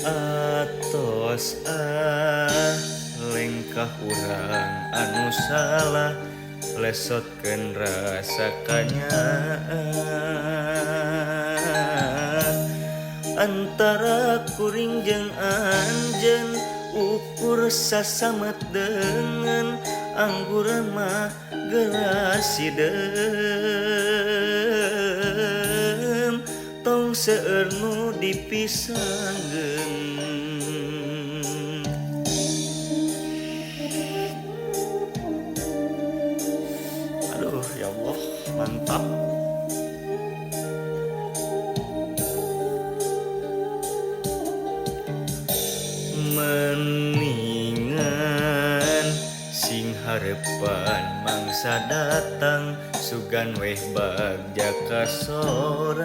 Atos ah lengkah urang anu salah lesotkeun rasa kanyaah antara kuring jeung anjeun ukur sasamet deungeun angguran mah geura sideum tong seueur nu dipisanggeun. Aduh ya Allah, mantap. Meningan sing harepan mangsa datang sugan weh bagja kasorang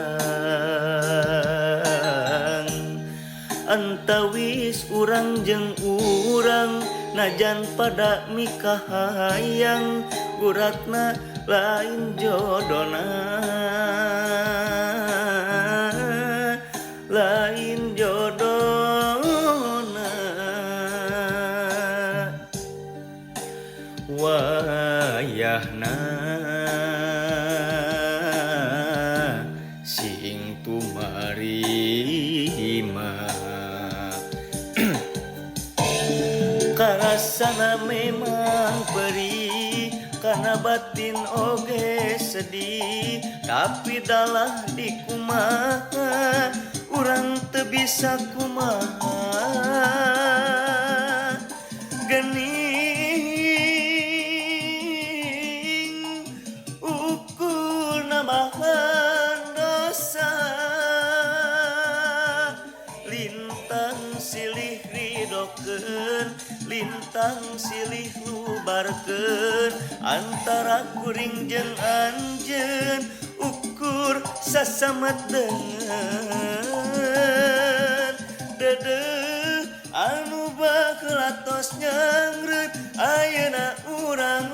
antawis urang jeung urang najan pada mikahayang guratna lain jodona lain jodona wayahna sing tumarima karasana memang perih karena batin oge sedih tapi dalah dikumaha urang teu bisa kumaha gening ukur nambahan dosa lintang silih ridokeun lintang silih lubarkeun antara kuring jeung anjeun ukur sasamet deungeun dedeh anu baheula tos nyangreut ayeuna urang